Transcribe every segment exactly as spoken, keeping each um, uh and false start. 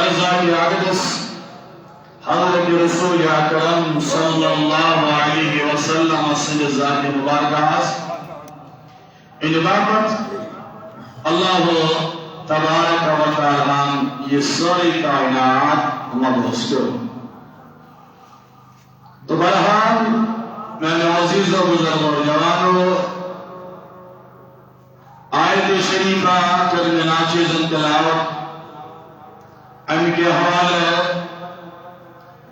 ذات اقدس حضرت رسول اکرم صلی اللہ علیہ وسلم سٕنٛدِ ذات مبارکہ ہس ہٕنٛدِ باپتھ اللہ تبارک و تعالیٰ ہن یہِ سٲرٕے کائنات مبعوث کوٚر۔ تو بہرحال، میانیو عزیزو، بزرگو، جوانو، آیت شریفہ کر میں ناچیزن تلاوت، امہِ کہِ حوالہٕ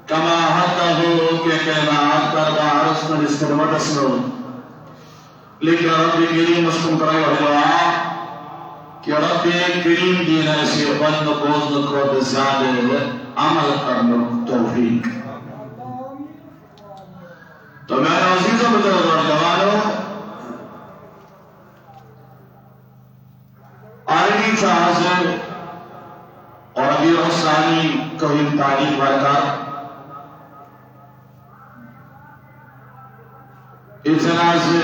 کما حقہ کہ کلمہ کر بارس من اس خدمت اسنو۔ لیکن رب کریم اس کن کرے دعا کہ رب کریم دین اسہِ وننہٕ بوزنہٕ کھۄتہٕ زیادٕ عمل کرنُک توفیق۔ تو میانیو عزیزو، بزرگو، جوانو، آلریڈی چھُ آز ربیع الثانی کٔہِم تاریخ ورکار۔ ییٚتہِ زن آز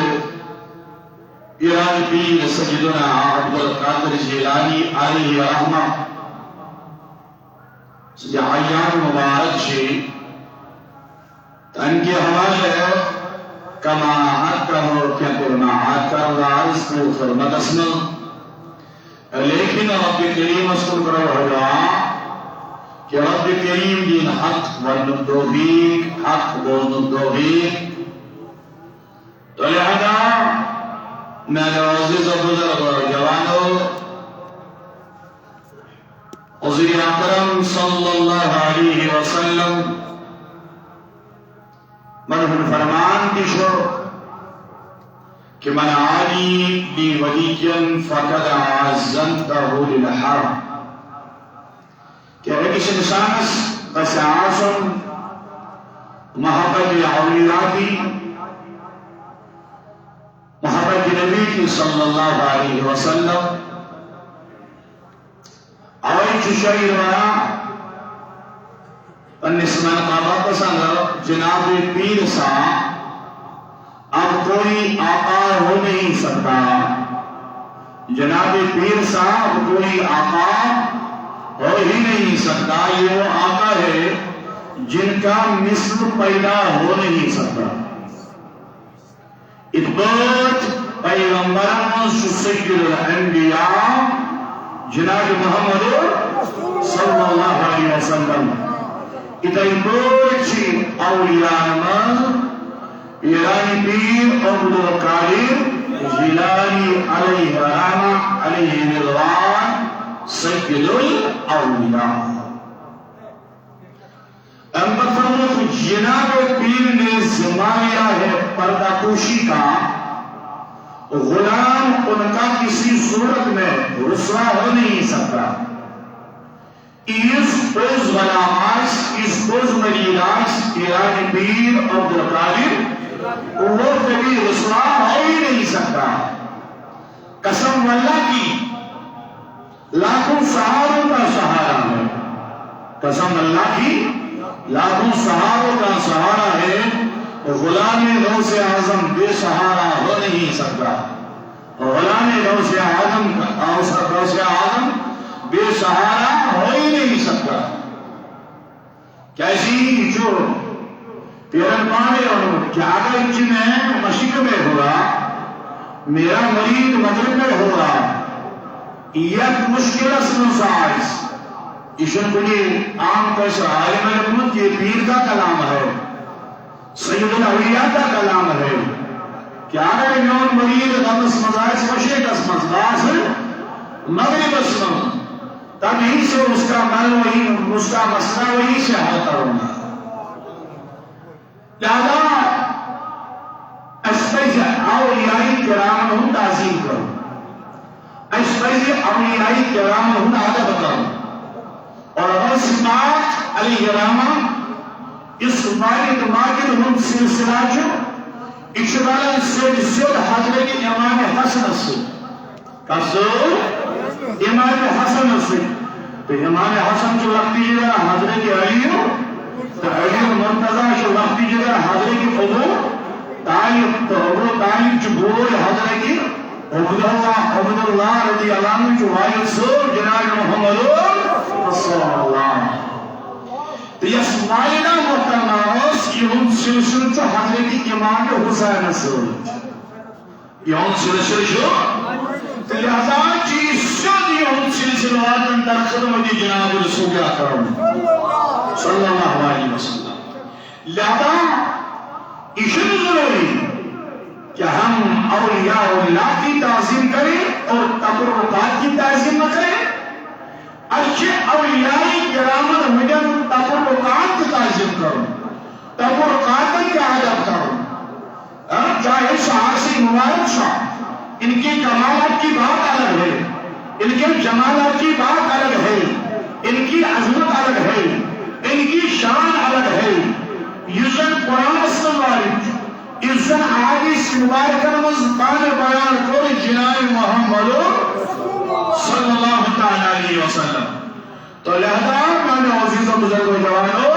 پیران پیر سیدنا عبدالقادر جیلانی علیہ رحمہ سٕنٛدِ ایام مبارک چھِ، تَمہِ کہِ حوالہٕ کما حقہ کینٛہہ کوٚر نہٕ حق کرنہٕ آز تہٕ خدمتس منٛز۔ لیکن رب کریمس کُن کرو دعا کہ رب کریم دِن حق وننُک توفیق، حق بوزنُک توفیق۔ تو لہذا میانیو عزیزو، بزرگو، جوانو، حضور اکرم صلی اللہ علیہ وسلم من ہن فرمان تہِ چھُ کہ من عادی لی ولیاً فقد آذنته للحرب۔ کہ أکِس اِنسانس گژھِ آسُن محبت اولیاء تہِ، محبت نبی تہِ صلی اللہ علیہ وسلم۔ اوے چھُ شٲعر ونان پننِس منقبتس اندر، جناب پیر سا اب کوئی آقا ہو نہیں سکتا۔ جناب پیر سا اب کوئی آقا ہو ہی نہیں سکتا، یہ وہ آقا ہے جن کا مثل پیدا ہو نہیں سکتا۔ یِتھ پٲٹھۍ پیغمبرن منٛز چھُ سید الانبیاء جناب محمد صلی اللہ علیہ وسلم، یِتھے پٲٹھۍ چھِ اولیاءن منٛز پیران پیر عبدالقادر جیلانی علیہ رحمہ علیہ رضوان سید الاولیاء۔ امبترمت جناب پیر نے ذمہ لیا ہے پردہ پوشی کا، غلام ان کا کسی صورت میں رسوا ہو نہیں سکتا۔ اس پوز والا آس، اس پوز مری راس، پیران پیر عبدالقادر، وہ کبھی رسوا ہو ہی نہیں سکتا۔ قسم واللہ کی، لاکھوں سہاروں کا سہارا ہے۔ قسم اللہ کی، لاکھوں سہاروں کا سہارا ہے، غلام غوث اعظم بے سہارا ہو نہیں سکتا۔ غلام غوث اعظم، غوث اعظم بے سہارا ہو ہی نہیں سکتا۔ کیسی جو پیرن پانڈے اور کیا اگر میں مشرق میں ہوگا، میرا مرید مغرب میں ہوگا، یہ مشکل اسمن ساز، ایشن کلی عام طور سے عالم علم، یہ پیر کا کلام ہے، سید الاولیاء کا کلام ہے۔ کیا اگر میون مرید غمس مزاج مشرق اسمن باز مغرب اسمن، تبھی سے اس کا مل وہی، اس کا مسئلہ وہی سے حل کروں گا۔ لہذا اسہِ پزِ اولیاء کرامن ہُنٛد تعظیم کرُن۔ اسہِ پزِ اولیاء کرامن ہُنٛد ادب کرُن۔ اور غوث پاک علیہ الرحمہ اس والد ماجد ہُنٛد سلسلہ چھُ، یہِ چھُ رلان سیوٚد سیوٚد حضرت امام حسنس سۭتۍ۔ کس سۭتۍ؟ امام حسنس سۭتۍ۔ تہٕ امام حسن چھُ لۄکٹہِ جگر حضرت علی، تہٕ علی مرتضی چھُ لۄکٹہِ جگر حضرت ابو طالب، تہٕ ابو طالب چھُ بوے حضرت عبداللہ، عبداللہ رضی اللہ عنہ چھُ والد صٲب جناب محمد رسول اللہ۔ والدہ محترمہ ٲس، یِہُنٛد سلسلہٕ چھُ حضرت امام حسینس سۭتۍ۔ یِہُنٛد سلسلہٕ چھُ، تہٕ لہذا چھُ یہِ سیوٚد یِہُنٛد سلسلہٕ واتان در خدمت جناب رسول اکرم صلی اللہ علیہ وسلم۔ لہذا یہِ چھُنہٕ ضروٗری کہ ہم اولیاء اللہ کی تعظیم کریں اور تبرکات کی تعظیم نہ کریں۔ اَسہِ چھِ اولیاء کرامن ہٕنٛدٮ۪ن تبرکات تہِ تعظیم کرُن، تبرکاتن تہِ ادب کرُن۔ ہاں، چاہے سہارسی مبارک شاہ، ان کے کمالات کی بات الگ ہے، ان کے جمالات کی بات الگ ہے، ان کی عظمت الگ ہے، ان کی شان الگ ہے۔ یُس زن قرآنس منٛز وارد چھُ، یُس زن احادیث مبارکن منٛز پانہٕ بیان کوٚر جناب محمد صلی اللہ تعالیٰ علیہ وسلم۔ تو لہذا میانیو عزیزو بزرگو جوانو،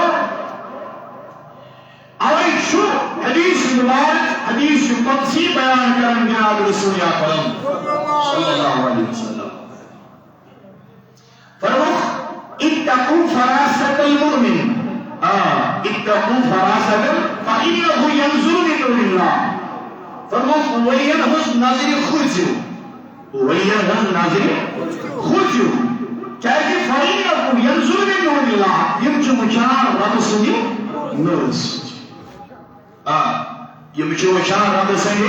اوے چھُ حدیث مبارک، حدیث قدسی بیان کران جناب رسول اکرم صلی اللہ علیہ وسلم۔ فرموو، اتقوا فراسة المؤمن۔ آ، اتقوا فراسة، فإنه ينظر بنور الله۔ فرموو، ؤلین ہٕنٛز نظرِ کھوٗژِو۔ ؤلین ہٕنٛز نظرِ کھوٗژِو۔ کیازِ فإنه ينظر بنور الله۔ یِم چھِ وٕچھان رۄبہٕ سٕنٛدِ نوٗرٕ سۭتۍ۔ آ، یِم چھِ وٕچھان رۄبہٕ سٕنٛدِ،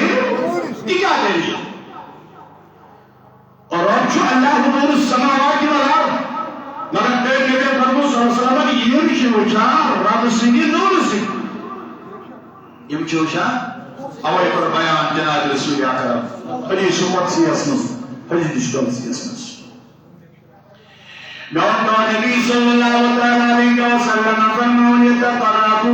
تہِ کیٛاہ دٔلیٖل؟ رۄب چھُ اللہ نور السماوات والارض۔ مگر نبی کریم فرموو صلی اللہ علیہ وسلم، یِم چھِ وٕچھان رۄبہٕ سٕنٛدِ نوٗرٕ سۭتۍ۔ یِم چھِ وٕچھان، اوے کوٚر بیان جناب رسول اکرم حدیث قدسیَس منٛز، حدیث قدسیَس منٛز۔ میون تو نبی صلی اللہ تعالیٰ علیہ وسلم فرماوان، يتقرب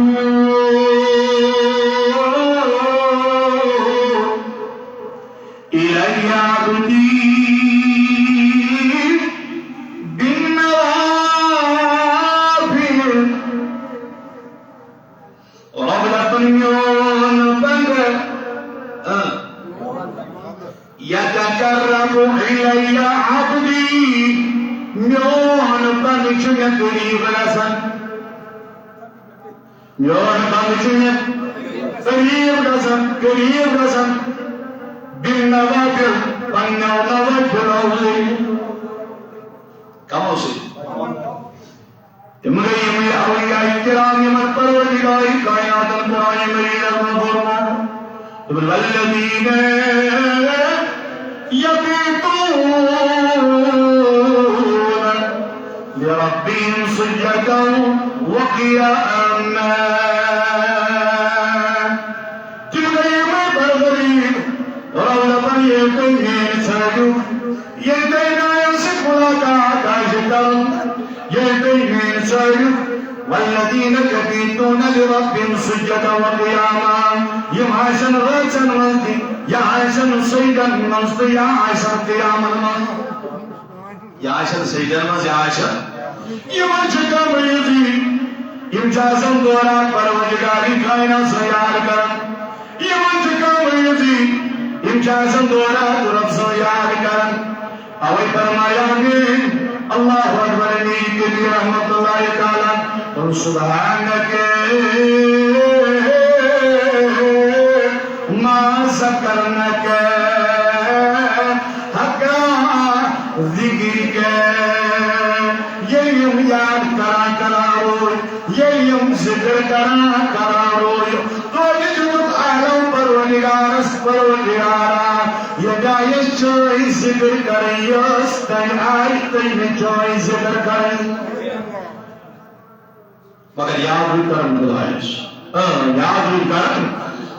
إلي عبدي بالنوافل۔ رب دپان میون بندٕ، اۭں، يتقرب إلي عبدي، میون بندٕ چھُ مےٚ قریب گژھان۔ میون بندٕ چھُ مےٚ قریب گژھان، قریب گژھان۔ بالنوافل، پننیو نوافلو ذٔریعہٕ۔ کمو سۭتۍ؟ تِم گٔے یِمے اولیاء کرام یِمن پروردگار کائناتن قرآن مجیدس منٛز فرموو، دوٚپُن، والذین یبیتون لربهم سجدا وقیاما۔ تِم گٔے یِمے پروردگار، رب دپان، ییٚلہِ تُہۍ میٲنۍ ژھٲنٛڈِو، ییٚلہِ تُہۍ میانہِ سۭتۍ ملاقات آسہِ کرُن، ییٚلہِ تُہۍ میٲنۍ ژھٲنٛڈِو، والذین یبیتون لربهم سجدا وقیاما، یِم آسن رٲژن منٛز تہِ، یا آسن سجدن منٛز تہٕ یا آسن قیامن منٛز۔ یا آسن سجدن منٛز، یا آسن۔ یِمن چھِ کم عیٖدی، یِم چھِ آسان دوران پروردگار کائنات سٕنٛز یاد کران۔ یِمن چھِ کم عیٖدی، یِم چھِ آسان دوران رب سٕنٛز یاد کران۔ اوے فرمایا مےٚ، اللہ اکبر، میر کبیر رحمت اللہ تعالیٰ، قل سبحانک ما ذکرنک حق ذکرک۔ ییٚلہِ یِم یاد کران کران روٗدۍ، ییٚلہِ یِم ذِکِر کران کران روٗدۍ، توتہِ دیُتُکھ عالم پروردگارس، پروردگارا، ییٚمہِ آیہِ چٲنۍ ذِکِر کرٕنۍ ٲس، تَمہِ آیہِ تٔمۍ چٲنۍ ذِکِر کرٕنۍ۔ مگر یاد روٗدۍ کران خدایس۔ اۭں، یاد روٗدۍ کران۔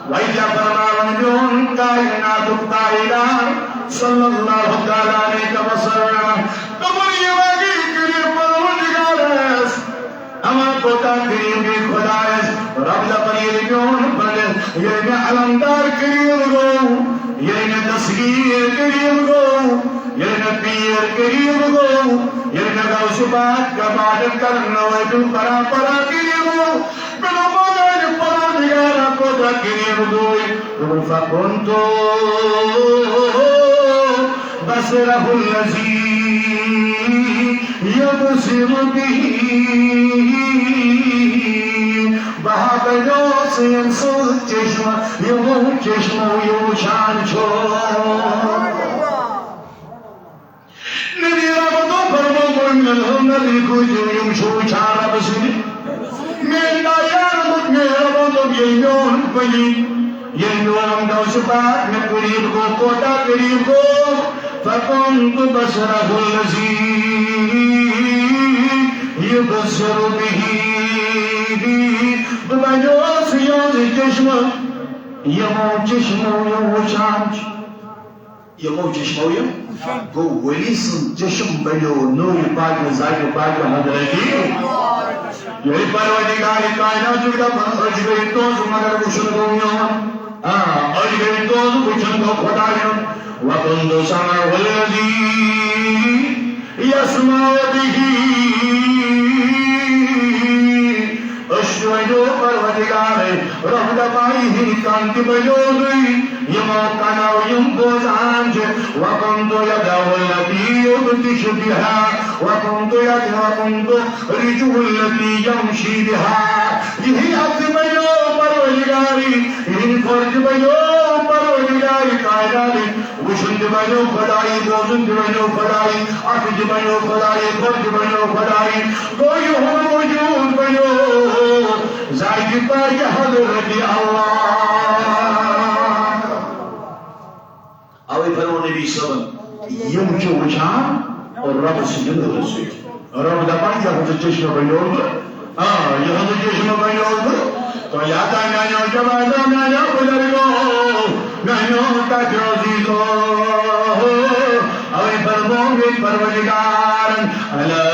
وۄنۍ کیٛاہ فرماوان میون کائناتُک تاجدار صلی اللہ تعالیٰ علیہ وسلم؟ دوٚپُن، یہِ واقعی کٔرِو پروردگارس۔ اما کوتاہ قریب گٔے خدایس۔ رب دپان، ییٚلہِ میون بندٕ، ییٚلہِ مےٚ علمدار قریب گوٚو، ییٚلہِ مےٚ دستگیر قریب گوٚو، ییٚلہِ مےٚ پیٖر قریب گوٚو، ییٚلہِ مےٚ غوث پاک عبادت کرن وٲلۍ پرا پرا قریب گوٚو، مےٚ دوٚپ، میانہِ پروردگارا، کوتاہ قریب گوٚو۔ دوٚپُن، فکنت بصره الذي يبصر به۔ بنیو ژٕ ییٚمہِ سُنٛد چشمہٕ، یِمو چشمو یہِ وٕچھان چھُ۔ نبی رحمتو فرموو، مومنن ہٕنٛدۍ نبی گوٗجِو، یِم چھِ وٕچھان رۄبہٕ سٕنٛدِ۔ میٲنۍ دایہِ رحمت، میٲنۍ رحمت دوٚپ، ییٚلہِ میون ولی، ییٚلہِ میون غوث پاک مےٚ قریب گوٚو، کوتاہ قریب گوٚو، فَكُنتُ بَصَرَهُ الَّذِي يُبْصِرُ بِهِ۔ بہٕ بنیوس یِہُنٛد چشمہٕ، یِمو چشمو یِم وٕچھان چھِ۔ یِمو چشمو یِم۔ گوٚو ولی سُنٛد چشم بنیو نوٗرِ پاکہِ، ذاتِ پاکہِ حضرتی۔ ییٚلہِ پروردگارِ کائنات چھُ دپان، أچھ گٔے تُہنٛز مگر وٕچھُن گوٚو میون۔ آ، أچھ گٔے تُہنٛز وٕچھُن گوٚو خدایُن۔ وَكُنتُ سَمْعَهُ الَّذِي يَسْمَعُ بِهِ۔ أچھ بنیو پروردگار، رب دپان یِہِنٛدۍ کن تہِ بنیو نُے، یِمو کنو یِم بوزان چھِ۔ وَكُنتُ يَدَهُ الَّتِي يَبْطِشُ بِهَا، وَكُنتُ يَدَهُ، وَكُنتُ رِجْلُهُ الَّتِي يَمْشِي بِهَا۔ یِہِنٛدۍ اَتھٕ بنیو پروردگارِ، یِہِنٛدۍ کھۄر تہِ بنیو پروردگارِ کائنات۔ وٕچھُن تہِ بنیو خدایی، بوزُن تہِ بنیو خدایی، اَتھٕ تہِ بنیو خدایی، کھۄر تہِ بنیو خدایی۔ گوٚو یِہُنٛد وجوٗد بنیو ذاتِ پاکہِ حضرتِ اللہ۔ اوے فرمو نبی صٲبن، یِم چھِ وٕچھان رۄب سٕنٛدِ نوٗرٕ سۭتۍ۔ رۄب دپان، یِہُنٛد چشمہٕ بنیوس بہٕ، آ، یِہُنٛد چشمہٕ بنیوس بہٕ۔ تو یاد آ میانیو جوانو، میانیو بزرگو، میانیو ٹاٹھیو عزیزو۔ اوے فرمو مےٚ پروردگارن، الا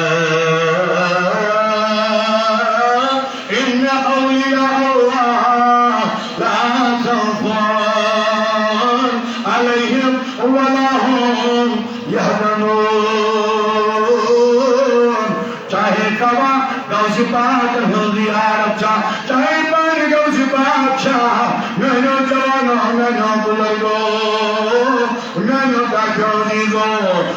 ان اولیاء اللہ لا خوف علیہم ولا هم يحزنون۔ چاہے کعبہ غوث پاک ہٕنٛز زیارت چھا، چاہے پنٕنۍ غوث پاک چھا، میانیو جوانو، میانیو بزرگو، میانیو ٹاٹھیو عزیزو،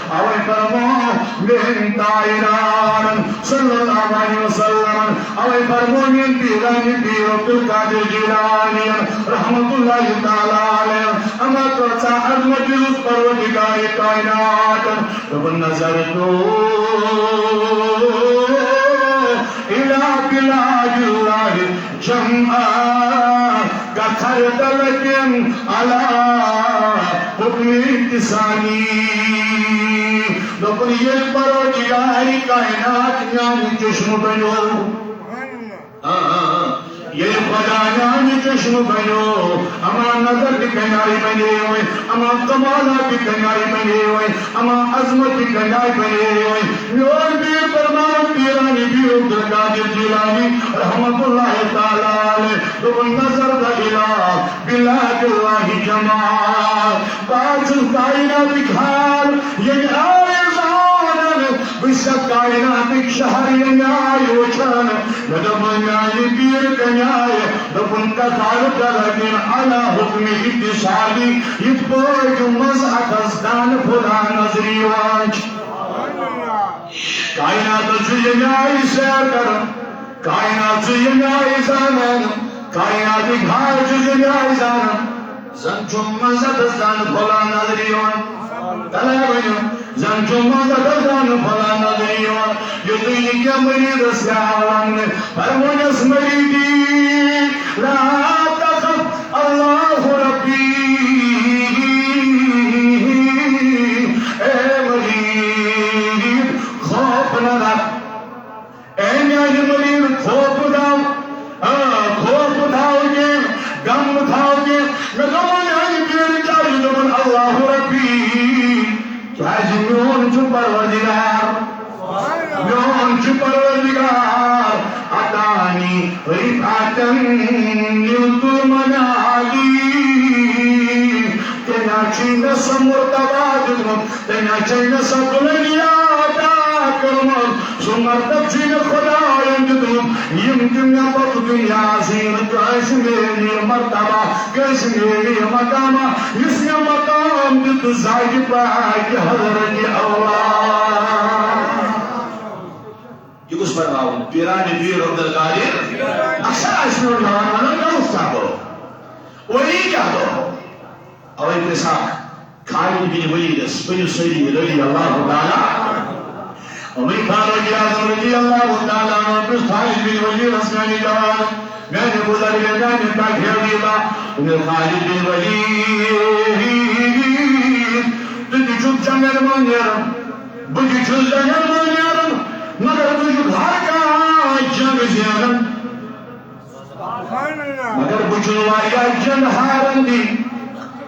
اوے فرمو میٲنۍ تاجدارن صلی اللہ علیہ وسلم، اوے فرمو میٲنۍ پیرن، پیر عبدالقادر جیلانی رحمت اللہ تعالیٰ علیہ، اما کۭژاہ عظمت دِژ پروردگار کائنات۔ دوٚپُن، نظرت الی بلاد اللہ جمعا کخردلۃ علی حکم اتصالی۔ دوٚپُن، ییٚلہِ پروردگار کائنات میانہِ چشمہٕ بنیو، آ، آ، آ۔ ییٚلہِ خدا میانہِ چشمہٕ بنیو، اما نظر تہِ کمہِ آیہِ بنے وۄنۍ، اما کمالات تہِ کمہِ آیہِ بنے وۄنۍ، اما عظمت تہِ کمہِ آیہِ بنے وۄنۍ۔ میون پیر فرماوان، پیرانہِ پیر عبدالقادر جیلانی رحمت اللہ تعالیٰ علیہ، دوٚپُن، نظرت الی بلاد اللہ جمعا۔ بہٕ حظ چھُس کائناتٕکۍ حال ییٚمہِ آیہِ زانان، بہٕ چھُس کائناتٕکۍ شہر ییٚمہِ آیہِ وٕچھان۔ مےٚ دوٚپ، میانہِ پیٖر کَمہِ آیہِ؟ دوٚپُن، کخردلۃ علی حکم اتصالی، یِتھ پٲٹھۍ منٛز اَتھس دانہٕ پھوٚلان نظرِ یِوان چھُ۔ کائناتس چھُ ییٚمہِ آیہِ سیر کران، کائنات چھُ ییٚمہِ آیہِ زانان، کائناتٕکۍ حال چھُ ییٚمہِ آیہِ زانان۔ زن چھُم مزدس دانہٕ پھوٚلان نظرِ یِوان۔ تلے ؤنِو، زن چھُم مزدس دانہٕ پھوٚلان نظرِ یِوان۔ یُتُے نہٕ کینٛہہ، مریٖدس یہِ آو وننہٕ، فرموونس، مریٖدی، لا تخف، اللہ ربی۔ اے مریٖد، خوف نہ رکھ۔ اے میانہِ مریٖد، خوف مہٕ تھاو، آ، خوف مہٕ تھاو کینٛہہ، غم مہٕ تھاو کینٛہہ۔ مےٚ دوٚپمَے میانہِ پیٖرِ کیٛازِ؟ دوٚپُن، اللہ ربی، کیٛازِ میون چھُ پروردگار، میون چھُ پروردگار، اتانی رفعتاً نلت المنالی، تٔمۍ ہا چھُے مےٚ سُہ مرتبہ دیُتمُت، تٔمۍ ہا چھے مےٚ سۄ بُلندی عطا کٔرمٕژ، سُہ مرتبہٕ چھُے مےٚ خۄدایَن دیُتمُت، یِم تہِ مےٚ پَتہٕ دُنیاہَس یِن، کٲنٛسہِ میلہِ نہٕ یہِ مرتبہ، کٲنٛسہِ میلہِ نہٕ یہِ مقامہ، یُس مےٚ مقام دیُت ذاتِ پاکہِ حضرتِ اللہ۔ یہِ گوٚژھ فرماوُن، پیران پیر عبدالقادر اکثر آسہِ میون جوان ونان، "غوث صاحب، ولی کیٛاہ گوٚو؟" اوے پرژھان خالد بن ولید، ؤنِو سٲری رضی اللہ تعالیٰ۔ عمر فاروق اعظم رضی اللہ تعالیٰ عنہ، پرژھ خالد بن ولید، میانہِ جوان، میانہِ بزرگ، میانہِ پاٹھیو دیوا، عمر خالد بن ولید، ژٕ تہِ چھُکھ جنگن منٛز نیران، بہٕ تہِ چھُس جنگن منٛز نیران، مگر ژٕ چھُکھ ہر کانٛہہ جنگ زینان۔ مگر بہٕ چھُس واریاہ جنگ ہاران تہِ،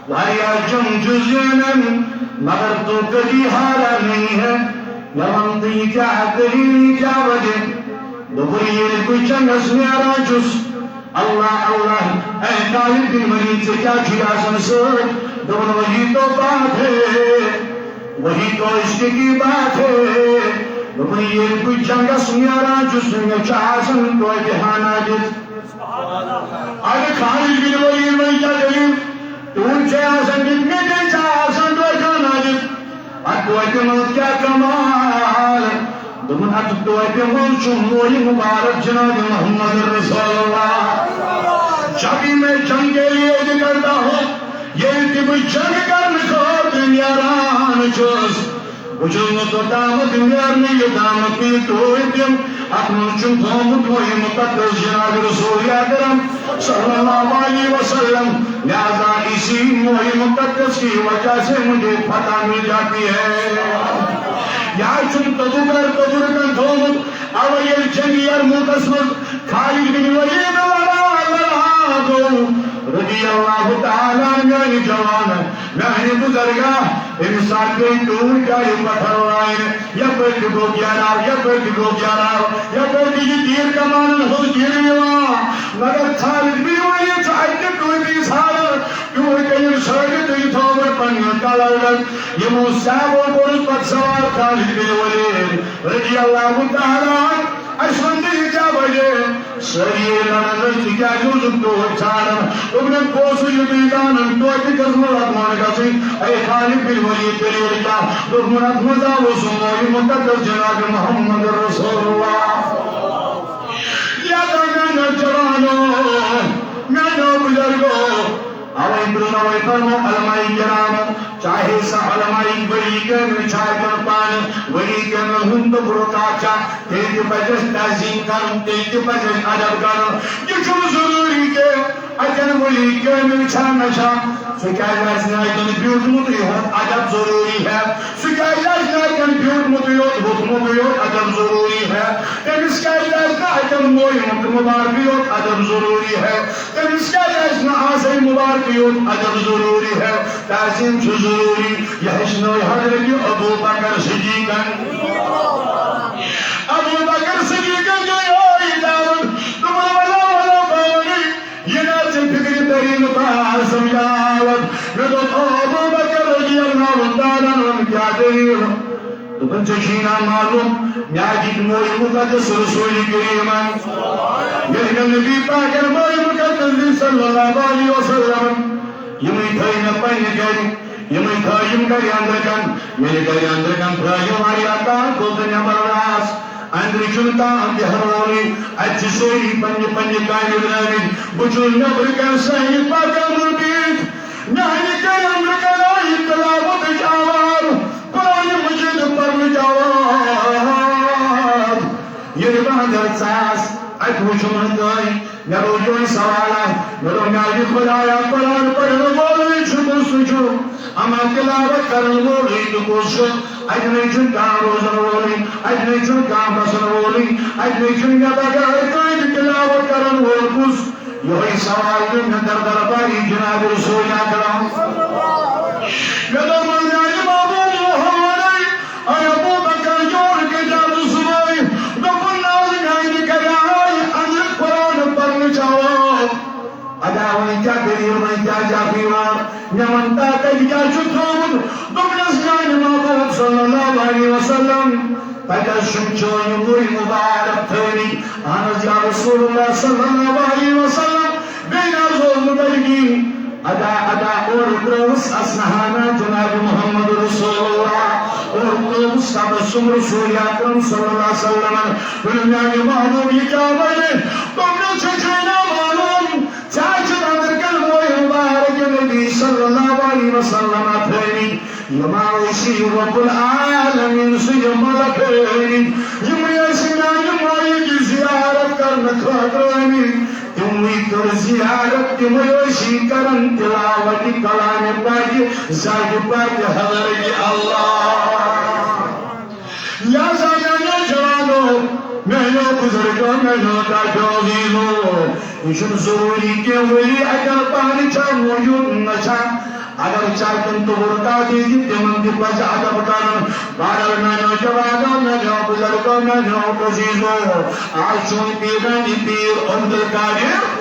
واریاہ جنگ چھُس زینان، مگر تو کبھی ہارا نہیں ہے۔ مےٚ ووٚن، تہٕ یہِ کیٛاہ دٔلیٖل، یہِ کیٛاہ وجہ؟ دوٚپُن، ییٚلہِ بہٕ جنگس نیران چھُس، اللہ، اللہ، اے خالد بن ولید، ژےٚ کیٛاہ چھُے آسان سۭتۍ؟ دوٚپُن، وہی تو بات ہے، وہی تو عشق کی بات ہے۔ دوٚپُن، ییٚلہِ بہٕ جنگس نیران چھُس، مےٚ چھُ آسان توتہِ ہنا دِتھ۔ اَدٕ خالد بن ولید، وۄنۍ کیٛاہ دٔلیٖل؟ تُہُنٛد چھُ آسان دِتھ، مےٚ تہِ چھُ آسان توتہِ ہنا دِتھ۔ اَتھ توتہِ منٛز کیٛاہ کمال؟ دوٚپُن، اَتھ توتہِ منٛز چھُ مویہِ مُبارک جناب محمد رسول اللہ۔ جب بھی میں جنگ کے لیے نکلتا ہوں، ییٚلہِ تہِ بہٕ جنگ کرنہٕ خٲطرٕ نیران چھُس، بہٕ چھُس نہٕ توٚتامَتھ نیرنہٕ، یوٚتامَتھ نہٕ یہِ ٹوٹھ تِم۔ اَتھ منٛز چھُم تھوٚومُت وحی مُقدس جناب رسول اکرم صلی اللہ علیہ وسلم۔ لہذا اسی وحی مقدس کی وجہ سے مجھے فتح مل جاتی ہے۔ یا چھُم تبوکر تبرکن تھوٚومُت، اَوَے ییٚلہِ جنگِ یرموکَس منٛز خالد بن ولید لڑا لڑا گوٚو رضی اللہ تعالیٰ عنہ، میانہِ جوان، میانہِ بزرگا، أمِس ساتہٕ گٔے ٹوٗرۍ گاڑِ پتھر لاینہٕ، یپٲرۍ تہِ گوٚو گیراو، یپٲرۍ تہِ گوٚو گیراو، یپٲرۍ تہِ چھِ تیٖر کمانن ہٕنٛز تیٖرٕ یِوان۔ مگر خالد بن ولید چھُ اَتہِ تہِ ٹوٗپی ژھانڈان، ٹوٗپۍ تٔمۍ سٲرِتھ تہٕ یہِ تھوٚومُت پننہِ کلہٕ اندر۔ یِمو صحابو کوٚرُس پتہٕ سوال خالد بن ولید رضی اللہ تعالیٰ عنہ، اَسہِ وَن تہٕ یہِ کیٛاہ وجہ؟ سٲری لڑن ٲسۍ، ژٕ کیٛازِ اوسُکھ ٹوٹھ ژھانڈان؟ دوٚپُن، بہٕ اوسُس یُتُے زانان، توتہِ گٔژھ نہٕ لَتہٕ مۄنٛڈ گژھٕنۍ۔ اے خالد بن ولید، دٔلیٖل کیٛاہ؟ دوٚپُن، اَتھ منٛز آو سون مُقدس جناب محمد رسول اللہ۔ لہذا میٛانیو جوانو، میٛانیو بُزرگو، اَوَے برٛونٛہہ اَوَے فرمو علماء کرامو، چاہے سا علماء ولی کامل چھا، اگر پانہٕ ولی کامل ہُنٛد تہٕ برٛونٛہہ کاک چھا، تیٚلہِ تہِ پَزِ اَسہِ تعظیٖم کَرُن، تیٚلہِ تہِ پَزِ اَسہِ ادب کَرُن۔ یہِ چھُنہٕ ضروٗری کہِ اَتٮ۪ن ولی کامل چھا نہ چھا، سُہ کیٛازِ آسہِ نہٕ اَتٮ۪ن بیوٗٹھمُتٕے یوت ادب ضروٗری ہے؟ سُہ کیٛازِ آسہِ نہٕ اَتٮ۪ن بیوٗٹھمُتٕے یوت، ووٚتھمُتٕے یوت ادب ضروٗری ہے؟ تٔمِس کیٛازِ آسہِ نہٕ اَتٮ۪ن مویہِ مُبارکٕے یوت ادب ضروٗری ہے؟ تٔمِس کیٛازِ آسہِ نہٕ آسے مُبارکٕے یوت ادب ضروٗری ہے؟ تعظیٖم چھُ ضروٗری۔ یہِ ہیٚچھنٲو حضرت ابو بکر صدیقن۔ ابو بکر صدیقن گٔے ٲے دعوت، دوٚپُن، "وَلو، وَلو، بہٕ وَنَے، یہِ نہ ژےٚ فِکرِ تَری نہٕ، بہٕ ہا سَمجھاوَتھ۔" مےٚ دوٚپ، "او ابو بکر رضی اللہ تعالیٰ عنہ، کیٛاہ دٔلیٖل؟" دوٚپُن، "ژےٚ چھُے نا معلوم، مےٚ دِتۍ مویہِ مُقدس رسول کریٖمن، ییٚلہِ مےٚ نبی پاکن مویہِ مُقدس دِتۍ صلی اللہ علیہ وسلم، یِمٕے تھٲے مےٚ پننہِ گرِ، یِمٕے تھٲے یِم گرِ أنٛدرٕ کَن، ییٚلہِ گرِ أنٛدرٕ کَن تھٲے یِم واریاہ کال گوٚو تہٕ نٮ۪بر درٛاس، أنٛدرٕ چھُنہٕ کانٛہہ بیٚہن وولٕے، اَتہِ چھِ سٲری پننہِ پننہِ کامہِ درٛٲمٕتۍ، بہٕ چھُس نٮ۪برٕ کَنہِ سانہِ پاکن منٛز بِہِتھ، میانہِ گرِ أنٛدرٕ کَن آیہِ تلاوتٕچ آواز، قرآن مجید پرنٕچ آواز۔ ییٚلہِ بہٕ اندر ژاس، اَتہِ وُچھُم نہٕ کٕہٕنۍ۔ مےٚ روٚٹ یِہوٚے سوالہ۔ مےٚ دوٚپ، میانہِ خدایا، قرآن پرن وولٕے چھُ کُس سُہ چھُ؟ اما تلاوت کرن وولٕے تہٕ کُس چھُ؟ اَتہِ نَے چھُنہٕ کانٛہہ روزن وولٕے، اَتہِ نَے چھُنہٕ کانٛہہ بسن وولٕے، اَتہِ نَے چھُنہٕ مےٚ بغٲر کٕہٕنۍ تہِ تلاوت کرن وول کُس؟ یِہوٚے سوال دیُت مےٚ در درباری جناب رسول اکرم۔ مےٚ دوٚپ، میانہِ محبوب محمدے، اے ابو بکر، یور کتہِ آو ژٕ صبحٲے؟ دوٚپُن، نہ حظ، میانہِ گرِ آیہِ أنٛدرٕ قرآن پرنٕچ آواز۔ ادا وۄنۍ کیٛاہ دٔلیٖل، وۄنۍ کیٛاہ چھِ اَتھ یِوان؟ مےٚ وَن تا، تَتہِ کیٛاہ چھُ تھوٚومُت؟ دوٚپنَس، میانہِ محبوب صلی اللہ علیہ وسلم، تَتہِ حظ چھُم چٲنۍ مویہِ مُبارک تھٲومٕتۍ۔ اہن حظ یا رسول اللہ صلی اللہ علیہ وسلم، بیٚیہِ نہ حظ اوس نہٕ تَتہِ کِہیٖنۍ۔ ادا، ادا، اورٕ ترٛٲوٕس اَسنہانا جناب محمد رسول اللہ۔ اور تبسم رسول اکرم صلی اللہ علیہ وسلم۔ دوٚپُن، میانہِ محبوب، یہِ کیٛاہ وَنہِ؟ دوٚپنَس، ژےٚ چھے نا معلوم، ژےٚ چھُتھ أنٛدرٕ کَنہِ مویہِ مبارک نبی صلی اللہ علیہ وسلم تھٲومٕتۍ؟ یِم ٲسی رب العالمین سٕنٛدۍ ملک ٲسۍ، یِم ٲسۍ میانہِ مایہِ زیارت کرنہٕ خٲطرٕ آمٕتۍ۔ تِموٕے کٔر زیارت، تِمے ٲسی کران تلاوت کلام پاک، ذکر پاک حضرت اللہ۔ لہذا میانیو جوانو، میانیو بزرگو، میانیو دادیو عزیزو، یہِ چھُنہٕ ضروٗری کینٛہہ ؤلی اگر پانہٕ چھا موجود نہ چھا، اگر چاہتن تو برکا دیجی، تمن تہِ پزِ ادب کرُن۔ بہرحال میانیو جوانو، میانیو بزرگو، میانیو عزیزو، آز چھُ وۄنۍ پیرن یہِ پیر عبدالقادر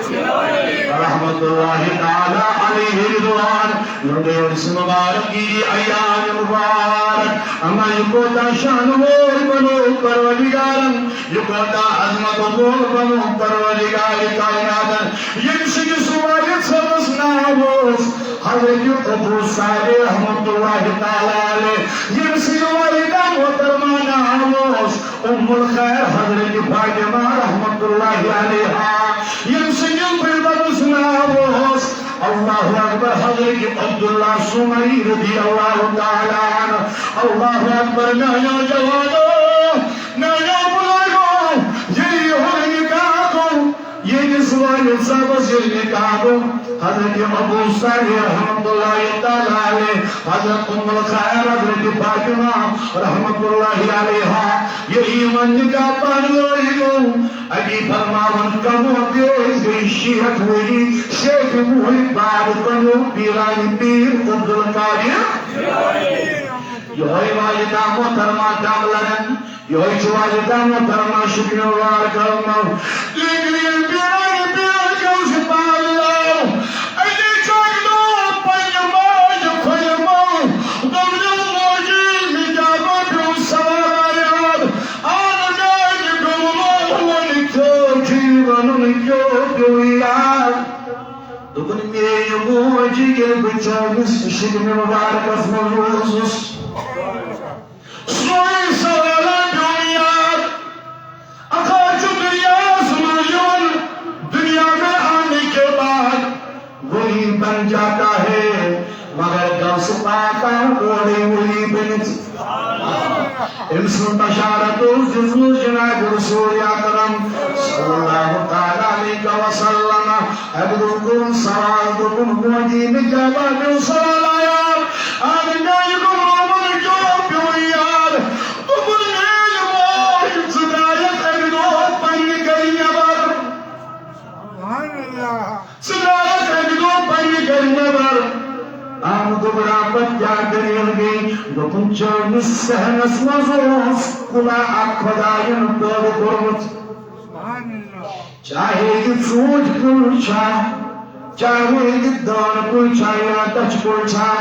رحمت اللہ تعالی علیہ رضوان۔ یِہُنٛد یہِ عرس مبارک، یہِ ایام مبارک، اما یہِ کوتاہ شان وول بنو پروردگارن، یہِ کوتاہ عظمت وول بنو پروردگار کائناتن، ییٚمہِ سٕنٛدِس والد صٲبس ناو اوس حضرت ابو صالح رحمت اللہ تعالی علیہ، ییٚمہِ سٕنٛدِ والدہ محترمہ ناو اوس ام الخیر حضرت فاطمہ رحمت اللہ علیہا، ییٚمہِ سٕنٛدِ بٕڈببس ناو اوس، اللہ اکبر، حضرت عبداللہ سومری رضی اللہ تعالی عنہ۔ اللہ اکبر، میانیو جوانو، میانیو بزرگو، ییٚلہِ یِہُنٛد نکاح گوٚو، ییٚمِس والد صٲبس ییٚلہِ نکاح گوٚو، حضرت ابو صالح رحمت اللہ تعالی علیہ، حضرت ام الخیر حضرت فاطمہ رحمت اللہ علیہا، ییٚلہِ یِمن نکاح پانہٕ وٲنۍ گوٚو، اتی فرماوان کمو بیش گٔے شیٹھ ؤری، شیٹھ وُہٕرۍ بعد بنیو پیرانہِ پیر عبدالقادر۔ یہوے والدہ محترمہ دم لگان، یہوے چھُ والدہ محترمہ شکریہ وار کرنو۔ لیکن یہ پیرانہِ پیر کم سے پال لاو، اتی چکلو پنجہ ماج کھوجمو، دوٚپنو موجی مجابہ پیو سوال آیاد، آن میانہِ گملو ون کیو جی ونن کیو پیو یاد۔ دوٚپُن، میٲنۍ موج، ییٚلہِ بہٕ چٲنِس شِکنہِ مُبارکَس منٛز روٗزُس، سورُے سوالہ پیوٚم یاد۔ اکھا چھُ دُنیاہَس منٛز یِوان، دُنیا میں آنے کے بعد ولی بن جاتا ہے، مگر غوث پاک آو اورے ولی بٔنِتھ۔ أمۍ سٕنٛز بشارت اوس دِژمٕژ جناب رسول اکرم صلی اللہ تعالی علیہ وسلم۔ اَکہِ دۄہ کوٚرُن سوال، دوٚپُن، مودی، مےٚ کیٛاہ باسیو سوال آیات؟ اَکھ میٛانہِ گُمنامن کیٛاہ پیوٚو یاد؟ دوٚپُن، میٛٲنۍ موج، ژٕ درٛایَکھ اَکہِ دۄہ پنٛنہِ گرِ نٮ۪بر۔ سبحان اللہ۔ ژٕ درٛایَکھ اَکہِ دۄہ پنٛنہِ گرِ نٮ۪بر۔ اَمہِ دۄہ برابر کیٛاہ دٔلیٖل گٔے؟ دوٚپُن، چٲنِس صحنَس منٛز اوس کُلا اَکھ خۄدایَن پٲدٕ کوٚرمُت۔ سبحان اللہ۔ چاہے یہِ ژوٗنٛٹھۍ کُل چھا، چاہے یہِ دٲن کُل چھا یا دَچھِ کُل چھا،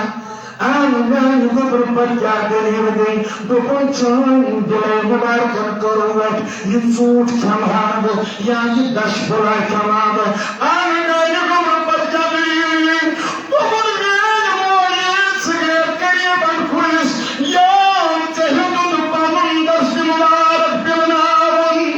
اَمہِ میٛانہِ گوٚبرٕ پَتہٕ کیٛاہ دٔلیٖل گٔے؟ دوٚپُن، چٲنۍ دِلے مُبارکَن کٔر وَتھ، یہِ ژوٗنٛٹھ کھٮ۪مہٕ ہا بہٕ یا یہِ دَچھِ پھوٚلہ کھٮ۪مہٕ ہا بہٕ۔ اَمہِ میٛانہِ گوٚبرٕ پَتہٕ کیٛاہ دٔلیٖل گٔے؟ دوٚپُن، میٛٲنۍ مول، ژٕ گٔیَکھ غریٖبَن کُلِس، یا ژےٚ ہیوٚتُتھ پَنُن دَستہِ مُبارک پِلناوُن۔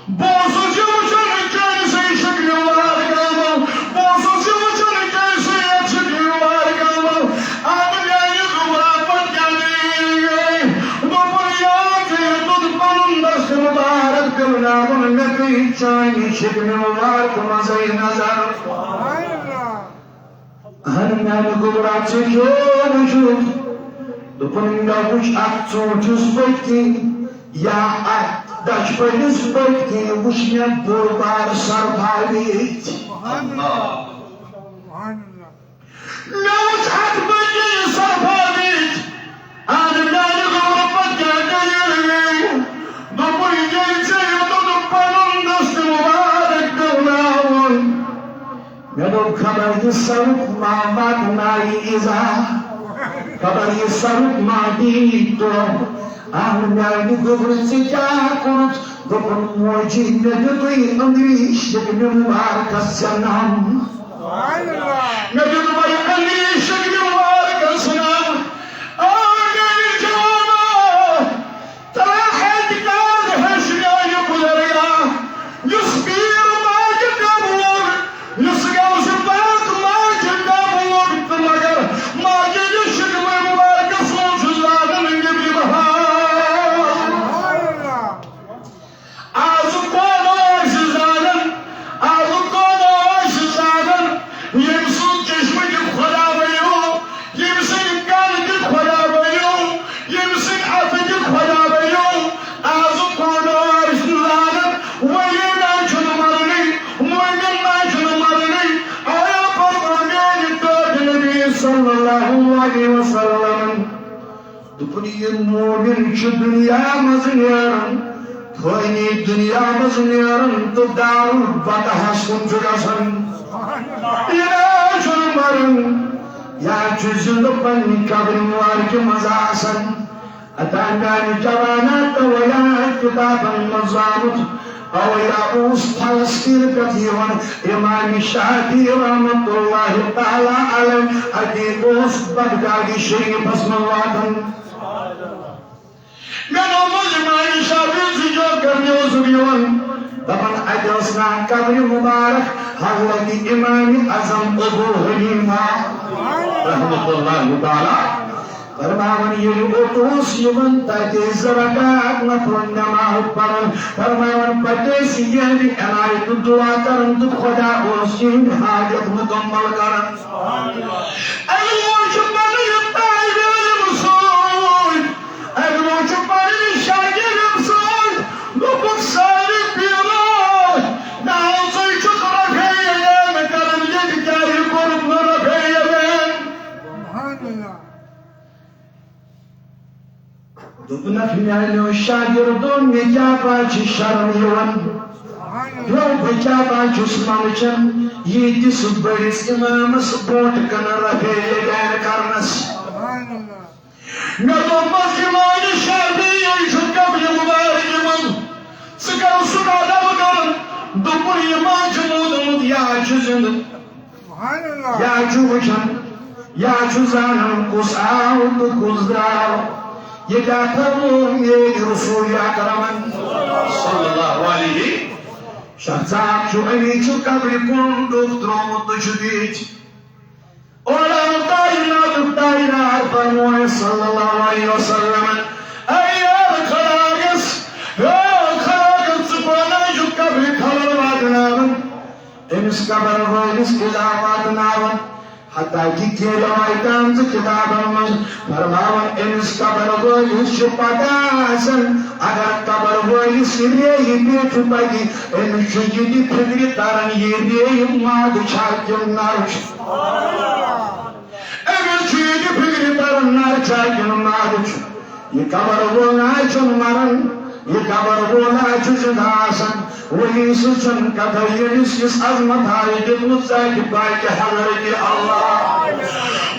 بہٕ اوسُس یہِ وٕچھان، یہِ کیٛازِ چھُ یہِ شِکنہِ وار گامو؟ بہٕ اوسُس یہِ وٕچھان، یہِ کیٛازِ چھُ یہِ شِکنہِ وار گامو؟ اَدٕ میٛانہِ گُمرا پَتہٕ کیٛاہ دٔلیٖل گٔے؟ دوٚپُن، یا ژےٚ یوٚتُتھ پَنُن دَستہِ مُبارک پِلناوُن، مےٚ گٔے چانہِ شِکنہِ مُبارک منٛزٕے نظر۔ اہن میانہِ گوٚبرا، ژےٚ کیٛاہ وٕچھُتھ؟ دوٚپُن، مےٚ وٕچھ اَتھ ژوٗنٛٹھِس پٔتۍ کِنۍ یا اَتھ دَچھِ پٔتِس پٔتۍ کِنۍ وٕچھ مےٚ بوٚڑ بار سرفا بیٖٹھۍ۔ مےٚ وٕچھ اَتھ پٔتۍ کِنۍ سرفا بیٖٹھۍ۔ اَدٕ میانہِ گوٚبرٕ پَتہٕ کیٛاہ دٔلیٖل گٔے؟ دوٚپُن، ییٚلہِ ژےٚ یوٚتَتھ پَنُن دَستہِ مُبارک پِلناوُن۔ مےٚ دوٚپ، خبر یہِ سرُپھ ما واتنایہِ ایٖزا، خبر یہِ سرُپھ ما دِیہِ ٹوٚپھ۔ اَہَن میٛانہِ گوٚبرٕ، ژےٚ کیٛاہ کوٚرُتھ؟ دوٚپُن، موجی، مےٚ دیُتُے أنٛدری شِکنہِ مُبارکَس ژےٚ نَم۔ مےٚ دیُتمَے أنٛدری شِکنہِ مُبارکَس نَم۔ آ، یہِ مومن چھُ دُنیا منٛز نیران، فٲنی دُنیا منٛز نیران تہٕ دارالبقاہَس کُن چھُ گژھان۔ یہِ نہ چھُنہٕ مران، یا چھُ زِندٕ پننہِ قبرِ مبارکہِ منٛز آسان۔ عطا میانہِ جوانا تویا کتابن منٛز آمُت، اویا اوس فلسطین پٮ۪ٹھ یِوان۔ امام شافعی رحمت اللہ تعالی علیہ اتی اوس بغدادی شریفس منٛز واتان۔ مےٚ دوٚپمَس، امام شافعی، ژٕ کیٛاہ کرنہِ اوسُکھ یِوان؟ دپان، اتہِ ٲس نا قبرِ مبارک حضرت امام اعظم ابو حنیفہ رحمت اللہ تعالی۔ فرماوان، ییٚلہِ اوٚت اوس یِوان، تَتہِ ٲسۍ زٕ رکعت نفل نماز پران۔ فرماوان، پتہٕ ٲسۍ یِہنٛدِ عنایتُک دعا کران تہٕ خدا اوس یِہنٛدِ حاجت مکمل کران۔ اَمہِ موٗجوٗب بنٲوِتھ طالبِ علم سۭتۍ، اَمہِ موٗجوٗب پنٕنۍ شاگردن سۭتۍ دوٚپُکھ، سٲری پیٖرو، ناو ژٕ چھُکھ رفیع یدین کران، ییٚتہِ کیٛازِ کوٚرُکھ نہٕ رفیع یدین؟ دوٚپنکھ، میانیو شاگردو، مےٚ کیٛاہ پَے چھِ شرم یِوان؟ یو بہٕ کیٛاہ پَے چھُس منٛدچھان ییٖتِس بٔڑِس اِمامس برونٛٹھ کنہٕ رفیع یدین کرنس؟ مےٚ دوٚپمَس، امام شافعی چھُ قبرِ مبارکہِ منٛز، ژٕ کر سُہ ادب کران؟ دوٚپُن، یہِ ما چھُ موٗدمُت یا چھُ زِندٕ؟ سبحان اللہ۔ یا چھُ وٕچھان، یا چھُ زانان کُس آو تہٕ کُس درٛاو۔ یہِ کیٛاہ فرموو میٲنۍ رسول اکرمن صلی اللہ علیہ؟ شخص اکھ چھُ، أمی چھُ قبرِ کُن ڈوٚکھ ترٛوومُت تہٕ چھُ بیٚیہِ۔ اورٕ آو کائناتُک تاجدار فرمووُن صلی اللہ علیہ وسلم، اے یار خراگس، اے خراگس، ژٕ پانہٕ چھُکھ قبرِ خلل واتناوان، أمِس قبر وٲلِس عذاب واتناوان۔ حتیٰ کہ کینٛہہ روایتہٕ آمژٕ کِتابن منٛز فرماوان، أمِس قبر وٲلِس چھِ پتہ آسان، اگر قبر وٲلِس ریٚیہِ پیٚٹھِ پکہِ، أمِس چھُ یہِ تہِ فِکرِ تران، یہِ ریٚیہِ مادٕ چھا کِنہٕ نر چھُ۔ أمِس چھُ یہِ تہِ فِکرِ تران، نر چھا کِنہٕ مادٕ چھُ۔ یہِ قبر وول نہ چھُنہٕ مران، یہِ قبر وول نہ چھُ زِندٕ آسان۔ ولی سٕنٛز چھَنہٕ کتھا، ییٚمِس یِژھ عظمت آیہِ دیُتمُت ذاتِ پاکہِ حضرتِ اللہ۔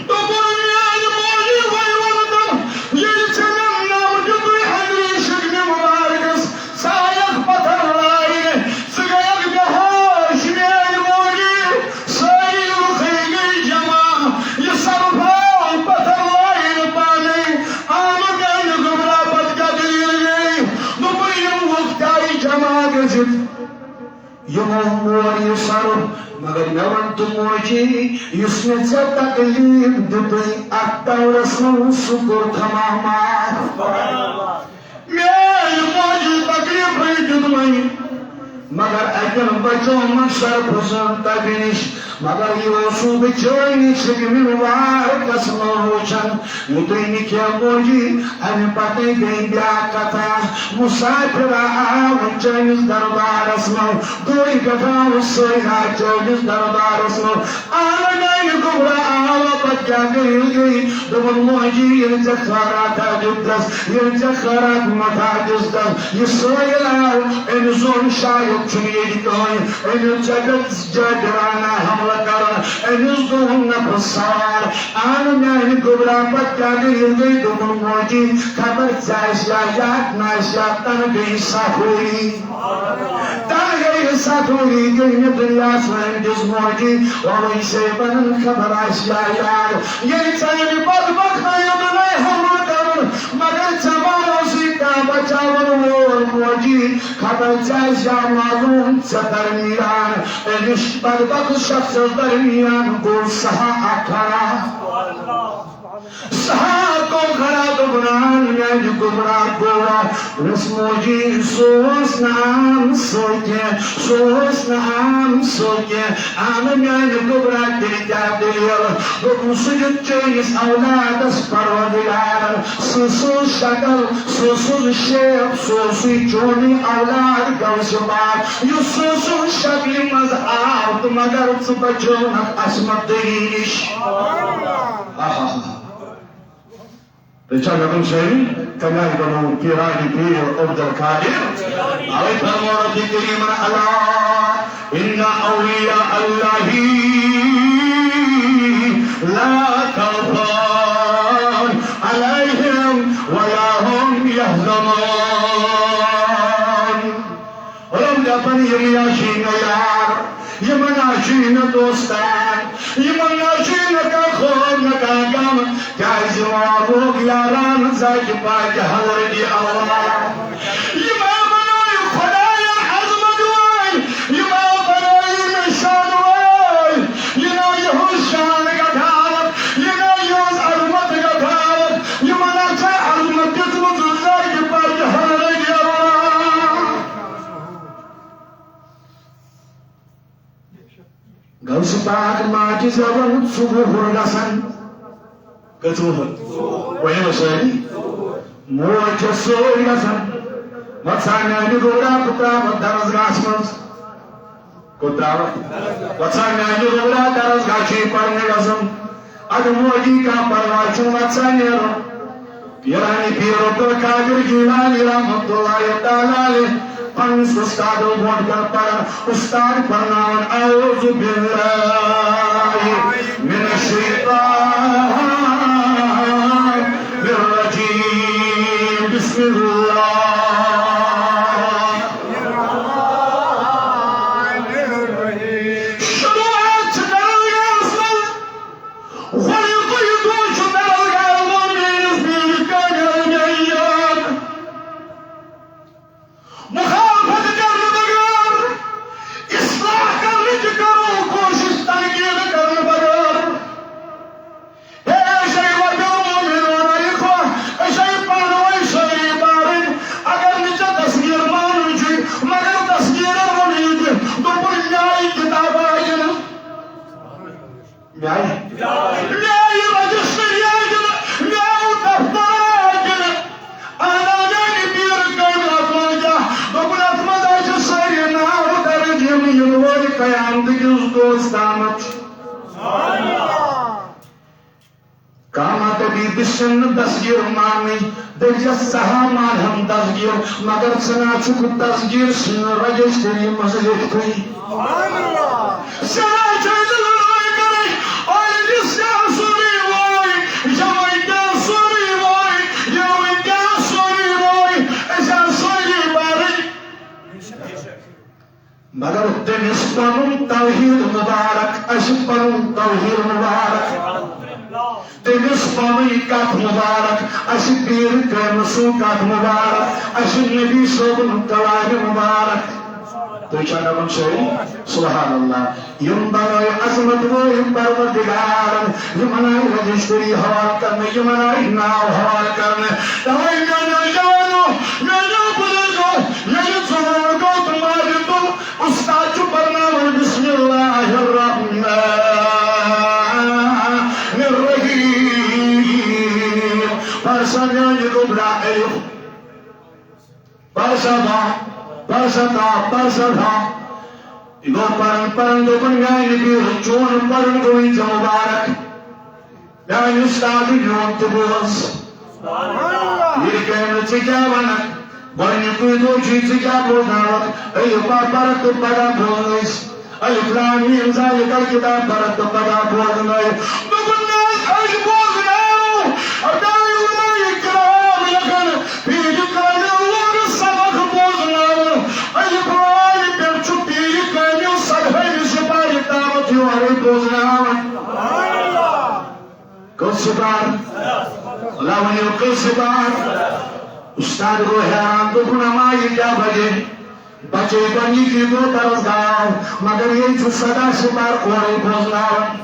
دوٚپُن، میٛانہِ موجی وَے وَنہٕ تِم، ییٚلہِ ژےٚ مےٚ ناو دیُتُے اَمہِ شِکنہِ مُبارکَس، ژٕ آیَکھ پَتھر لاینہِ، ژٕ گٔیَکھ بے ہوش، میٛانہِ موجی۔ سٲری لُکھ گٔے جمع، یہِ سَرُپھ آو پَتھر لاینہِ پانَے۔ آو نہٕ میٛانہِ گوٚبرا پَتہٕ کیٛاہ دٔلیٖل گٔے؟ دوٚپُن، یِم لُکھ تہِ آیہِ جمع گٔژھِتھ۔ یِمو مور یہِ سَرُپھ، مگر مےٚ وَن تہٕ موجی، یُس مےٚ ژےٚ تکلیٖف دیُتُے اَتھ دورَس منٛز، سُہ کوٚر تھما معاف۔ میٛٲنۍ موجی تکلیٖفٕے دیُت وۄنۍ، مگر اَتٮ۪ن بچومَکھ سَرُپھ سُنٛد تَبہِ نِش۔ مگر یہِ اوسُس بہٕ چٲنِس شِکنہِ مُبارکَس منٛز وٕچھان، یُتُے نہٕ کینٛہہ موجی، اَمہِ پَتَے گٔے بیٛاکھ کَتھا۔ مُسافِر آو چٲنِس دربارَس منٛز، دوٗرِ پٮ۪ٹھ آو سٲیرا چٲنِس دربارَس منٛز۔ آو میٛانہِ گوٚبرا، آو، پَتہٕ کیٛاہ دٔلیٖل گٔے؟ دوٚپُن، موجی، ییٚلہِ ژےٚ خٲراتھا دیُتتَس، ییٚلہِ ژےٚ خٲراتھ مَتھا دِژتَس، یہِ سٲیِل آو، أمۍ زون شاید چھُنہٕ ییٚتہِ کٕہٕنۍ، أمۍ ژےٚ پٮ۪ٹھ جابرانہ حملہٕ کران، أمِس گوٚو نفس سوار۔ آو میٛانہِ گوٚبرا، پتہٕ کیٛاہ دٔلیٖل گٔے؟ دوٚپُن، موجی، خبر ژےٚ آسہِ یا یاد نہ آسہِ یا تنہٕ گٔے سخوٗری۔ تنہٕ گٔے سخوٗری، گٔے مےٚ دُنیاہَس وٲنۍ دِژ موجی، وۄنۍ چھے بنان خبر آسہِ یا یاد۔ ییٚلہِ ژےٚ اَمہِ بدبختہٕ یوٚتُن آے حملہٕ کرُن، مگر ژےٚ ما اوسُے کانٛہہ بچاوَن وول موجی؟ خبر ژےٚ آسہِ یا معلوم، ژےٚ درمیان، أمِس بدبخت شخصس درمیان گوٚو سہا اکھ کھڑا۔ سہا گوٚو کھڑا، دوٚپُن، آن میانہِ گوٚبرا گوٚوا۔ دوٚپمَس، موجی، سُہ اوس نہٕ عام سُہ کینٛہہ، سُہ اوس نہٕ عام سُہ کینٛہہ۔ آن میانہِ گوٚبرا، تیٚلہِ کیٛاہ دٔلیٖل؟ دوٚپُن، سُہ دیُت چٲنِس اولادس پروردگارن سٕنٛز شکل، سٕنٛز شیپ، سُہ اوسُے چونُے اولاد غوث پاک، یُس سٕنٛز شکلہِ منٛز آو، تہٕ مگر ژٕ بچوونکھ عصمت دری نِش۔ آہا۔ تہٕ چھا مےٚ کُن شٲعری؟ کمہِ آیہِ بنوو پیٖرانہِ پیٖر عبدالقادر؟ اوے فرموو ربِ کریٖمن، الا ان اولیاء اللہ لا خوف علیہم ولا هم یحزنون۔ رب دپان، یِم یا چھی نہٕ یار، یِمن ہا چھی نہٕ دوستان، یِمن نہ چھی نہٕ کانٛہہ خوف نہ کانٛہہ غم، کیازِ یِمو لوگ یاران ذاتِ پاکِ حضرتِ اللہ۔ یِمو بنٲے خدایَن عظمت وٲلۍ، یِمو بنٲے نشان وٲلۍ، یہِ نہ یِہُنٛد شان گژھِ ہاوُن، یہِ نہ یِہُنٛد عظمت گژھِ ہاوُن، یِمن ہا چھےٚ عظمت دِژمٕژ ذاتِ پاکِ حضرتِ اللہ۔ غوث پاک ماجہِ زٮ۪وَن ژُ وُہُر گژھان۔ کٔژ وُہُر؟ ؤنِو سٲری۔ موج چھےٚ سٲرۍ گژھان۔ وۄتھ سا میانہِ گوٚبرا، بہٕ ترٛاوَتھ درسگاہَس منٛز۔ کوٚت ترٛاوَتھ؟ وۄتھ سا میانہِ گوٚبرا، درسگاہ چھُے پرنہِ گژھُن۔ اَدٕ موجی کانٛہہ پرواے چھُنہٕ، وۄتھ سا نیرو۔ پیرانِ پیر عبدالقادر جیلانی رحمتہ اللہ تعالیٰ علیہ پننِس اُستادو برونٛٹھ کَنہِ پَران، اُستاد پَرناوان، اعوذ باللہ من الشیطان الرجیم، بسم اللہ۔ شروعات چھِ کران یہِ اَصٕل۔ گۄڈٕنیُکُے دۄہ چھُ درسگاہ میٲنِس پیٖرِ کامِل میٲنۍ یاد۔ مخالفت کرنہٕ بغٲر، اصلاح کرنٕچ کرو کوٗشش، تنقید کرنہٕ بغٲر۔ ہے، أسۍ ہے وۄپیو مومنو نہ یہِ خواہ، أسۍ ہے پانہٕ ؤنۍ سٲری بارٕنۍ۔ اگر نہٕ ژےٚ دستگیٖر مانُن چھُے، مگر دستگیٖرن ووٚن یہِ تہِ، دوٚپُن، میٛانہِ کِتابہٕ آیہِ نہٕ۔ میٛانہِ، میٛانہِ رجسٹری آیہِ نہٕ، میٛانہِ دفتر آیہِ نہٕ۔ اہن حظ، میٛانہِ پیٖر کٔمۍ اَتھ منٛز کیٛاہ؟ دوٚپُن، اَتھ منٛز آسہِ سٲری ناو درٕج، یِم یِنہٕ وٲلۍ قیامتہٕ کِس دۄہس تامَتھ چھِ۔ کانٛہہ ما دَپہِ، بہٕ چھُس نہٕ دستگیٖر ماننٕے، دٔپۍزٮ۪س ژٕ ہا مان ہم دستگیٖر، مگر ژٕ نہ چھُکھ دستگیٖر سٕنٛز رجسٹری منٛز لیکھتھٕے۔ ژٕ نہ چھُے نہٕ لڑٲے کرٕنۍ، اولڈس کیٛاہ سورُے ووے، جمٲتۍ کیٛاہ سورُے ووے، یِموٕے کیٛاہ سورُے ووے، أسۍ آسہٕ سٲری بارٕنۍ۔ مگر تٔمِس پنُن توحید مبارک، اسہِ پنُن توحید مبارک، تٔمِس پنٕنۍ کتھ مبارک، اسہِ پیٖر کامہِ سٕنٛز کتھ مبارک، اسہِ نبی صٲبُن کلام مبارک۔ تُہۍ چھا دپان سٲری؟ سبحان اللہ۔ یِم بنٲے عظمت وٲلۍ پروردگارن، یِمن آیہِ رجسٹری حوالہٕ کرنہٕ، یِمن آیہِ ناو حوالہٕ کرنہٕ۔ توے میانیو جوانو، میانیو بزرگو، ییٚلہِ ژٕ ووت گوٚو تہٕ ماجہِ تُل، اُستاد چھُ پرناوان بسم اللہ الرحمن الرحیم۔ پر سا میانہِ گوٚبرا الف، پر سا با، پر سا تا، پر سا دھا۔ یہِ گوٚو پران پران دوٚپُن، میانہِ پیٖر چون پرُن گوٚوُے ژےٚ مُبارک۔ میانہِ اُستاد میون تہِ بوز۔ یہِ کامہِ ژٕ کیٛاہ وَنَکھ؟ گۄڈٕنیُکُے دۄہ چھُے ژٕ کیٛاہ بوزناوَکھ؟ الف با پَرَکھ تہٕ پَگاہ بوزنٲیِس۔ الف لام میم ذالک الکتاب پَرَکھ تہٕ پَگاہ بوزنٲیِس۔ دوٚپُن، نہ حظ، أسۍ بوزناوو۔ عطاء علماء کرام لیکھان، پیٖرِ کامِل لوگ سبق بوزناوُن۔ الف لام پٮ۪ٹھ چھُ پیٖرِ کامِل صدہٲیمہِ سپارِ تامَتھ یورَے بوزناوان۔ کٔژ سپار؟ اللہ ؤنِو، کٔژ سپار؟ اُستاد گوٚو حیران، دوٚپُن، اما یہِ کیٛاہ بجے؟ بچے گۄڈنِکی دۄہ درس گاو، مگر ییٚتہِ چھُ سدا سپار اورَے بوزناوان۔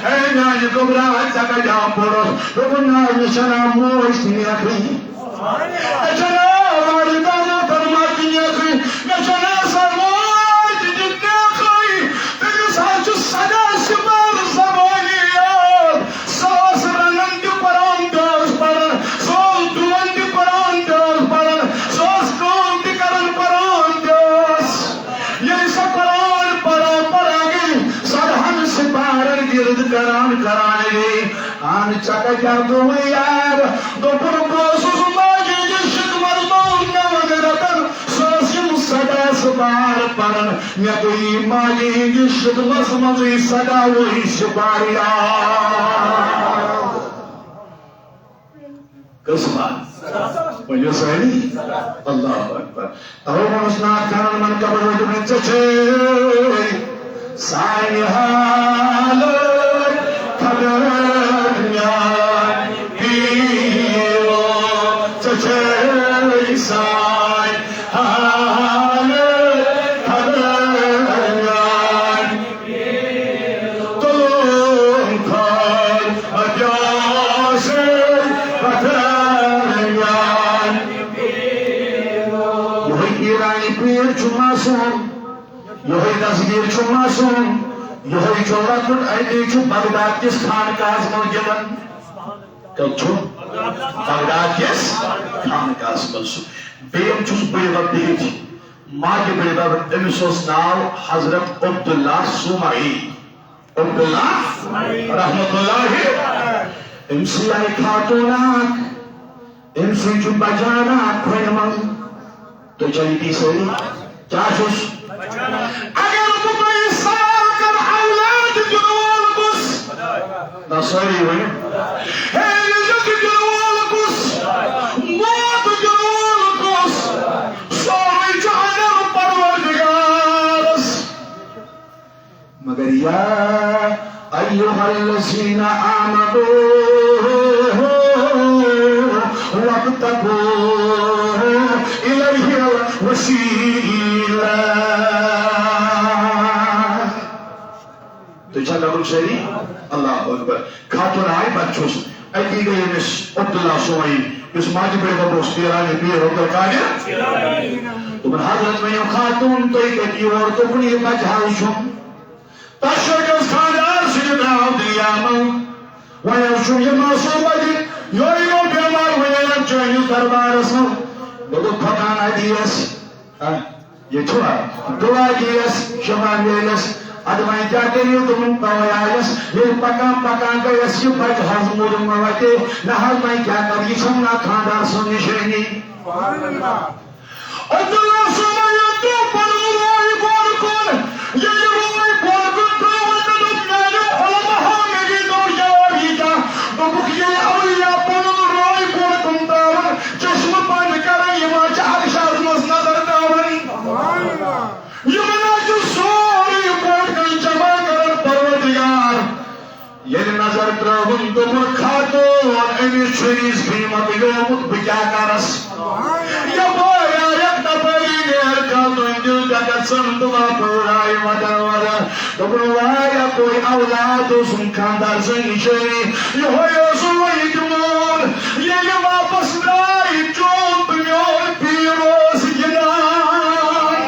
اے میانہِ گوٚبرا، ژےٚ کتہِ آو پوٚرُتھ؟ دوٚپُن، نہ، مےٚ چھَنہٕ موج تہِ نیکھٕے۔ مےٚ چھَنہٕ والدہ محترمہ تہِ نیکھٕے۔ مےٚ چھَنہٕ سۄ موج تہِ نیکھٕے۔ تٔمِس حظ چھُ سدا سپار زبٲنی یاد۔ سُہ اوس رنان تہِ قرآن تہِ اوس پران، سُہ اوس ڈُوان تہِ قرآن تہِ اوس پران، سُہ اوس کٲم تہِ کران قرآن تہِ اوس۔ ییٚلہِ سۄ قرآن پران پران گٔے، سدہن سپارن گِرد کران کران گٔے۔ اہن ژےٚ کتہِ آو گوٚوُے یاد؟ دوٚپُن، پار پرن، مےٚ گٔیی ماجہِ ہٕنٛدِس خدمتس منٛزٕے سداوٕے سپاریار۔ قسمت۔ ؤنِو سٲری، اللہ اکبر۔ توے ووٚنُس نعت خانن من قبل وجب ژےٚ چھے سانہِ حالٕچ خبر میانہِ پیٖرو، ژےٚ چھے سانہِ حالٕچ خبر میانہِ تُلُن کھال مجاسے پتھر میان۔ یِہوٚے پیٖرانہِ پیٖر چھُ معصوم، یِہوٚے دستگیٖر چھُ معصوم، یِہوٚے چھُ لۄکُٹ، اَمی چھُ بغداد کِس خانقاہَس منٛز گِنٛدان۔ کَتہِ چھُ؟ بغداد کِس خانقاہَس منٛز چھُ۔ بیٚیہِ چھُس بٕڈِ بَب بِہِتھ، ماجہِ بٕڈِ بَب، أمِس اوس ناو حضرت عبداللہ سومعی۔ عبداللہ رحمت اللہ، أمۍ سٕے آیہِ خاتوٗن اکھ، أمۍ سٕے چھُ بچان اکھ کھۄنہِ منٛز۔ تُہۍ چھا ییٚتی سٲری؟ کیٛاہ چھُس؟ اگر بہٕ تۄہہِ سوال کرٕ، اولاد دِنہٕ وول کُس؟ نہ، سٲری ؤنِو۔ ہے، رِزق دِنہٕ وول کُس؟ موت دِنہٕ وول کُس؟ سورُے چھُ اَنِل پروردگارس۔ مگر یا ایھا الذین آمنوا وابتغوا الیہ الوسیلہ۔ تُہۍ چھا قبول سٲری؟ اللہ اکبر۔ خاتون آیہِ، پتہٕ چھُس أتی گٔے أمِس عبداللہ سومعی، یُس ماجہِ بٕڈِ بَب اوس، پیٖرانہِ پیٖر عبدالقادر۔ دوٚپُن، حضرت ؤنِو خاتون، تُہۍ کَتہِ یور؟ دوٚپُن، یہِ بَچہٕ حظ چھُم تۄہہِ شوقس خانٛدار سٕنٛدِ درٛاو دُنیا منٛز۔ وۄنۍ حظ چھُم یہِ معصوم بَچہٕ، یورٕ یِمو بٮ۪مار وۄنۍ یِوان چٲنِس دربارس منٛز۔ دوٚپُکھ، خۄدانا دِیَس، آ، یہِ چھُوا؟ دُعا دِیَس، شفا میلٮ۪س۔ اَدٕ وۄنۍ کیٛاہ کٔرِو؟ دوٚپُن، تَوَے آیَس، ییٚلہِ پَکان پَکان گٔیَس، یہِ بَچہٕ حظ موٗدمُت وَتہِ۔ نہ حظ، وۄنۍ کیٛاہ کَرٕ؟ یہِ چھَم نا خانٛدار سٕنٛز نِشٲنی۔ عبداللہ صٲبن ییٚلہِ ترٛوو پنُن روے بۄن کُن، ییٚلہِ روے بۄن کُن ترٛوو، تہٕ دوٚپ، میانیو علماہو، مےٚ دیٖتو جواب یہِ کیٛاہ؟ دوٚپُکھ، ییٚلہِ اولیاء پنُن روے بۄن کُن ترٛاوان، چشمہٕ بنٛد کران، یِم حظ چھِ عرشس منٛز نظر ترٛاوان۔ یِمن حظ چھُ سورُے بۄن کُن جمع کران پروردگار۔ ییٚلہِ نظر ترٲوٕن، دوٚپُن، خاتوٗن، أمِس چھُ أمِس قۭمت گوٚمُت، بہٕ کیٛاہ کَرس؟ یَپٲرۍ آیَکھ تَپٲری نیر خاتوٗن دِل دَکَت ژھٕن تہٕ واپٲرۍ آیہِ وَدان وَدان۔ دوٚپُن، واے، یَپٲرۍ اولاد اوسُم خانٛدار سٕنٛز نِشٲنی، یِہوٚے اوسُم وۄنۍ تہِ مول۔ ییٚلہِ واپس درٛاے، چون تہٕ میون پیٖر اوس گِنٛدان۔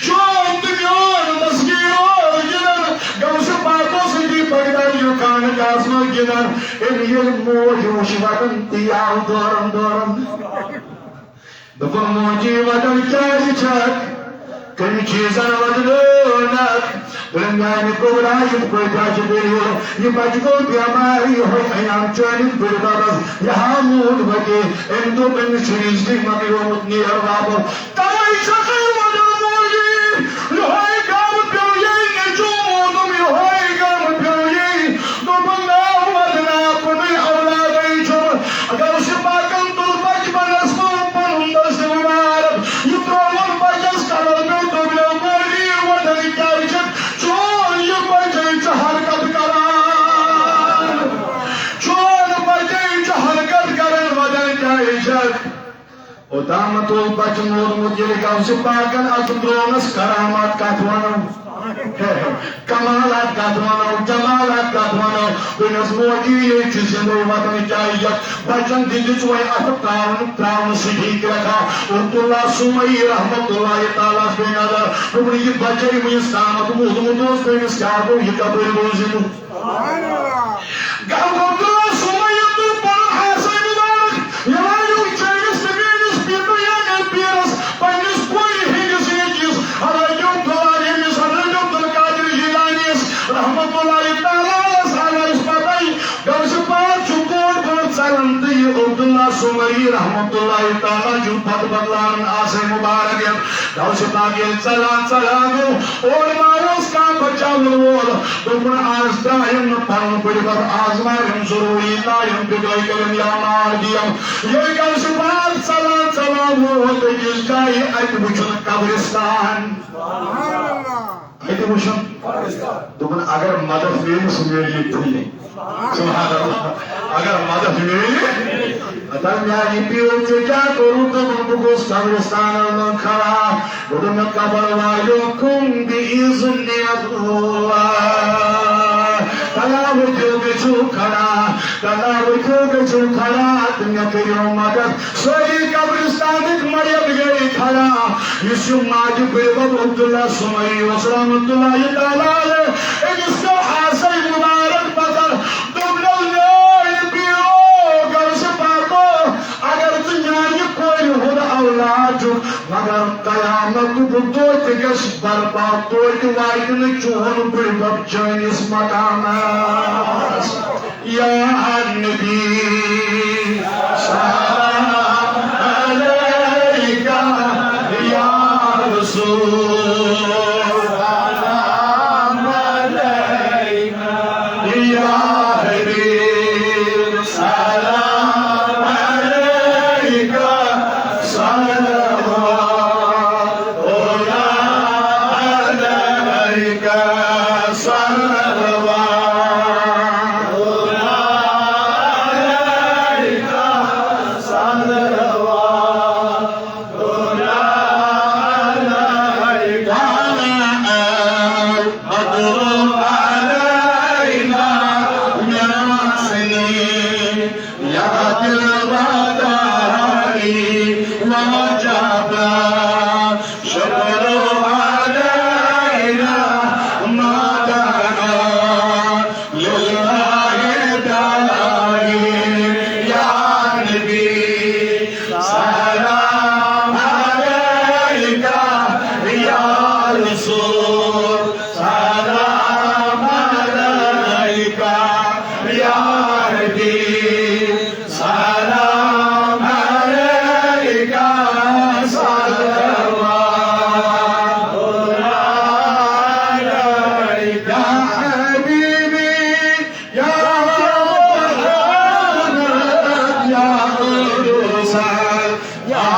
چون تہٕ میون دستگیٖر اوس گِنٛدان، غوث پاک اوس أتی بغدادی خانقاہس منٛز گِنٛدان۔ أمۍ ییٚلہِ موج وٕچھ وَدان تہِ آو دوران دوران۔ دوٚپُن، موجی، وَدان کیٛازِ چھَکھ؟ کَمہِ چیٖزَن وَدنٲونَکھ؟ دوٚپُن، میٛانہِ گوٚبرا، یِتھ پٲٹھۍ حظ چھِ دٔلیٖل، یہِ بَچہٕ گوٚو بٮ۪مار، یِہوٚے اَنیٛام چٲنِس بٕڈِ بَبَس، یہِ ہا موٗد وَتہِ۔ أمۍ دوٚپ، أمِس چھُ رِزقٕے مۄکلیومُت، نیر واپس۔ توے چھکھے ونان مولوی، یہوے گام پیوٚو یے نیٚچو موٗدُم، یہوے گام پیوٚو یے۔ دوٚپُن، نا ودنا، کُنُے اولادے چھُم۔ غوث پاکن تُل بچپنس منٛز پنُن دست مبارک۔ یہِ ترٛووُن بچس کلس پٮ۪ٹھ، دوٚپنو، مولوی، ودان کیازِ چھکھ؟ چون یہِ بچے چھُ حرکت کران۔ چون بچے چھُ حرکت کران، ودان کیازِ چھکھ؟ اوٚتام تُل بچہٕ موٗدمُت، ییٚلہِ غوث پاکن اتھ ترٛوونس کرامات کتھ ونو، کمالات کتھ ونو، جمالات کتھ ونو، دوٚپنس، موجی، یے چھُ زندے وطن، کیٛاہ یتھ بچن دِتِس وۄنۍ اتھ ترٛاونہٕ، ترٛاونہٕ سۭتی کرکھا۔ عبداللہ سومعی رحمتہ اللہ تعالیٰ ہس بے نظر، دوٚپُن، یہِ بچے وُنِس تامتھ موٗدمُت اوس، تٔمِس کیٛاہ گوٚو، یہِ کپٲرۍ گوٚو زندٕ؟ گوٚو عبداللہ سومعین تُل پنُن آسہٕ مبارک، یہِ لٲجِن چٲنِس تہٕ میٲنِس پیٖرس، یعنی پیٖرس، پننِس کورِ ہٕنٛدِس نیٚچوِس، حضرت عبداللہ، ییٚمِس حضرت عبدالقادر جیلانیس رحمتہ اللہ تعالیٰ علیہ پتہٕ غوث پاک چھُ کوٹ کوٹ ژلان تہٕ یہِ عبداللہ سومعی رحمتہ اللہ تعالیٰ چھُ پتہٕ بدلاوان آسے مبارک یتھ۔ غوث پاک ییٚلہِ ژلان ژلان گوٚو، اورٕ ما اوس کانٛہہ بچاوَن وول؟ دوٚپُن، آز ترٛایَم نہٕ پنُن بٕڈِبب، آز مارٮ۪م ضروٗری، لایَم پِٹٲے کٔرِم یا مار دِیم۔ ییٚلہِ غوث پاک ژلان ژلان ووت أکِس جایہِ، اَتہِ وُچھُن قبرستان۔ اَتہِ وٕچھُن۔ دوٚپُن، اگر مدد میلہِ، سُہ میلہِ ییٚتہِ تھٕے۔ سبحان اللہ۔ اگر مدد میلہِ، دَپان، میٛانہِ پیٖر، ژےٚ کیٛاہ کوٚرُتھ؟ دوٚپُن، بہٕ گوٚوُس قبرستانَس منٛز کھڑا۔ دوٚپُن، قبر والیو، قم بإذن اللہ۔ تلا ؤتھِو، گٔژھِو کھڑا۔ تلا ؤتھِو، گٔژھِو کھڑا۔ تہٕ مےٚ کٔرِو مدد۔ سٲری قبرستانٕکۍ مریض گٔے کھڑا۔ یُس یہِ ماجہِ بٕڈِبب عبداللہ سُمَی اوس رحمتہ اللہ تعالیٰ علیہ، أمِس پیوٚو آسے مُبارک پتھر۔ دوٚپنَس، میٛٲنۍ پیٖرو، غوث پاکو، اگر ژٕ میٛانہِ کورِ ہُنٛد اولاد چھُکھ، مگر قیامتُک دۄہ تہِ گژھِ برپا، توتہِ واتہِ نہٕ چون بٕڈِبب چٲنِس مقامس۔ یا نبی، سلام علیک، یا رسول، سلام علیک، یا حبیب، سلام علیک، صلوات۔ عليك صلوات الله، عليك صلوات الله، عليك البدر علينا من حسنه يا ذا الوداع وجبا شكر علينا ما دعا لله داعي. يا نبي سلام عليك، يا رسول سلام عليك، يا حبيب سلام عليك، صلوات عليك. يا حبيبي، يا محمد، يا رسول، يا